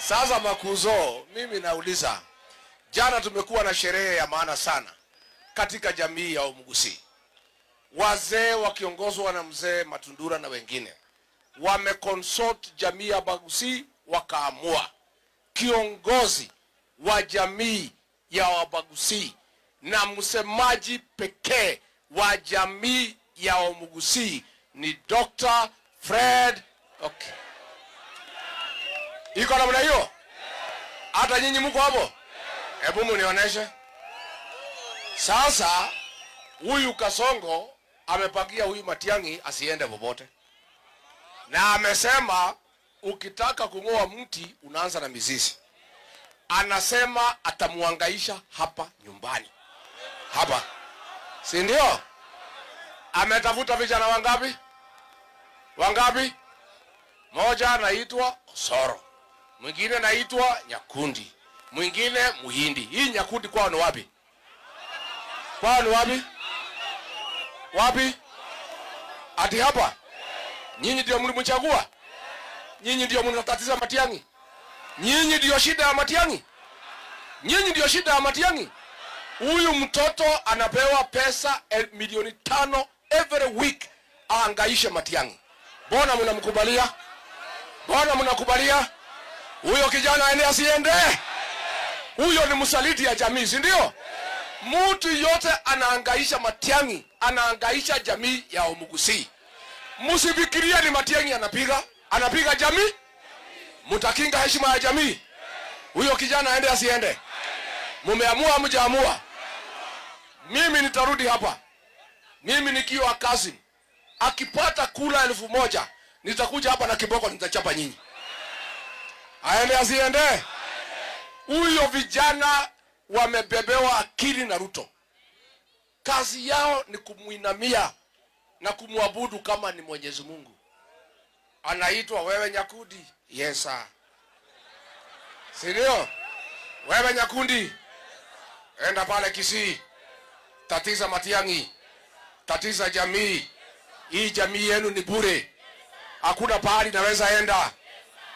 Sasa makuzo, mimi nauliza, jana tumekuwa na sherehe ya maana sana katika jamii ya Omugusii. Wazee wakiongozwa na mzee Matundura na wengine wameconsult jamii ya Bagusii, wakaamua kiongozi wa jamii ya Wabagusii na msemaji pekee wa jamii ya Omugusii ni Dr. Fred. Okay. Iko namna hiyo? Hata nyinyi mko hapo? Hebu munionyeshe. Sasa huyu Kasongo amepangia huyu Matiang'i asiende popote, na amesema ukitaka kung'oa mti unaanza na mizizi. Anasema atamuangaisha hapa nyumbani hapa, si ndio? Ametafuta vijana wangapi? Wangapi? Moja anaitwa Osoro, mwingine anaitwa Nyakundi, mwingine Muhindi. Hii Nyakundi kwao ni wapi? Kwao ni wapi? Wapi? Ati hapa? Nyinyi ndio mlimchagua? Nyinyi ndio mnatatiza Matiang'i? Nyinyi ndio shida ya Matiang'i? Nyinyi ndio shida ya Matiang'i? Huyu mtoto anapewa pesa milioni 5 every week aangaishe Matiang'i. Mbona mnamkubalia? Mbona mnakubalia? Huyo kijana aende asiende? Huyo ni msaliti ya jamii, si ndio? Mtu yote anaangaisha Matiang'i, anaangaisha jamii ya Omugusii. Msifikirie ni Matiang'i anapiga, anapiga jamii. Mtakinga heshima ya jamii. Huyo kijana aende asiende? Mumeamua hamjaamua? Mimi nitarudi hapa, mimi nikiwa cousin, akipata kura 1000 nitakuja hapa na kiboko, nitachapa nyinyi. Aende asiende? Huyo vijana wamebebewa akili na Ruto, kazi yao ni kumwinamia na kumwabudu kama ni Mwenyezi Mungu. Anaitwa wewe Nyakundi, yes sir, si ndio? Wewe Nyakundi, enda pale Kisii, tatiza Matiang'i, tatiza jamii hii. Jamii yenu ni bure, hakuna pahali naweza enda.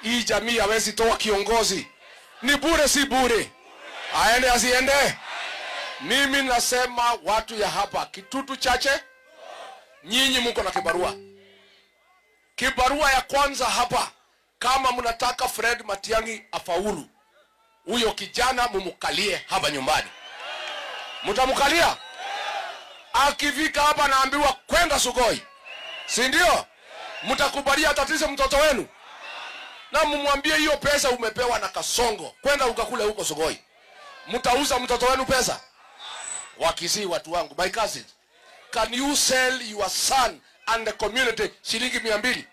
Hii jamii hawezi toa kiongozi, ni bure, si bure? Aende asiende? Mimi nasema watu ya hapa Kitutu Chache, nyinyi mko na kibarua. Kibarua ya kwanza hapa, kama mnataka Fred Matiang'i afaulu, huyo kijana mumukalie hapa nyumbani. Mtamkalia? Akifika hapa naambiwa kwenda Sugoi, si ndio? Mtakubalia tatizo mtoto wenu? Na mumwambie hiyo pesa umepewa na Kasongo, kwenda ukakule huko Sugoi. Mtauza mtoto wenu pesa? Wakisii, watu wangu, my cousins, can you sell your son and the community shilingi 200?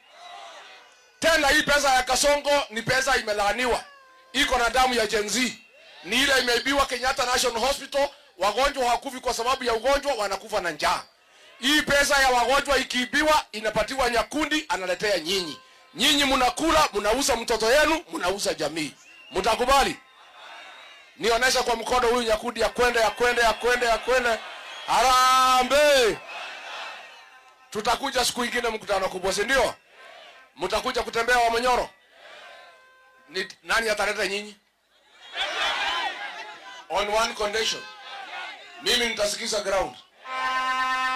Tena hii pesa ya Kasongo ni pesa imelaaniwa, iko na damu ya Gen Z, ni ile imeibiwa Kenyatta National Hospital. Wagonjwa hawakufi kwa sababu ya ugonjwa, wanakufa na njaa. Hii pesa ya wagonjwa ikiibiwa, inapatiwa Nyakundi, analetea nyinyi. Nyinyi mnakula, mnauza mtoto yenu, mnauza jamii. Mtakubali? Nionyesha kwa mkono huyu Nyakundi ya kwenda ya kwenda ya kwenda ya kwenda. Harambee! Tutakuja siku ingine mkutano kubwa, si ndio? Mtakuja kutembea Wamunyoro. Ni nani ataleta nyinyi? On one condition. Mimi nitasikiza ground.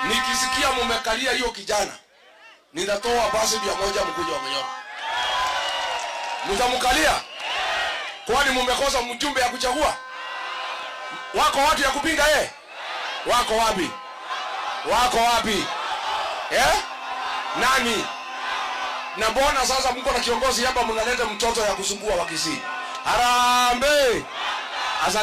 Nikisikia mumekalia hiyo kijana, nitatoa basi 100 mkuja Wamunyoro. Mtamkalia? Kwani mumekosa mjumbe ya kuchagua? Wako watu ya kupinga yeye? Wako wapi? Wako wapi? Eh? Nani? Na mbona sasa mko na kiongozi hapa mnaleta mtoto ya kusumbua Wakisii? Harambee! Asante.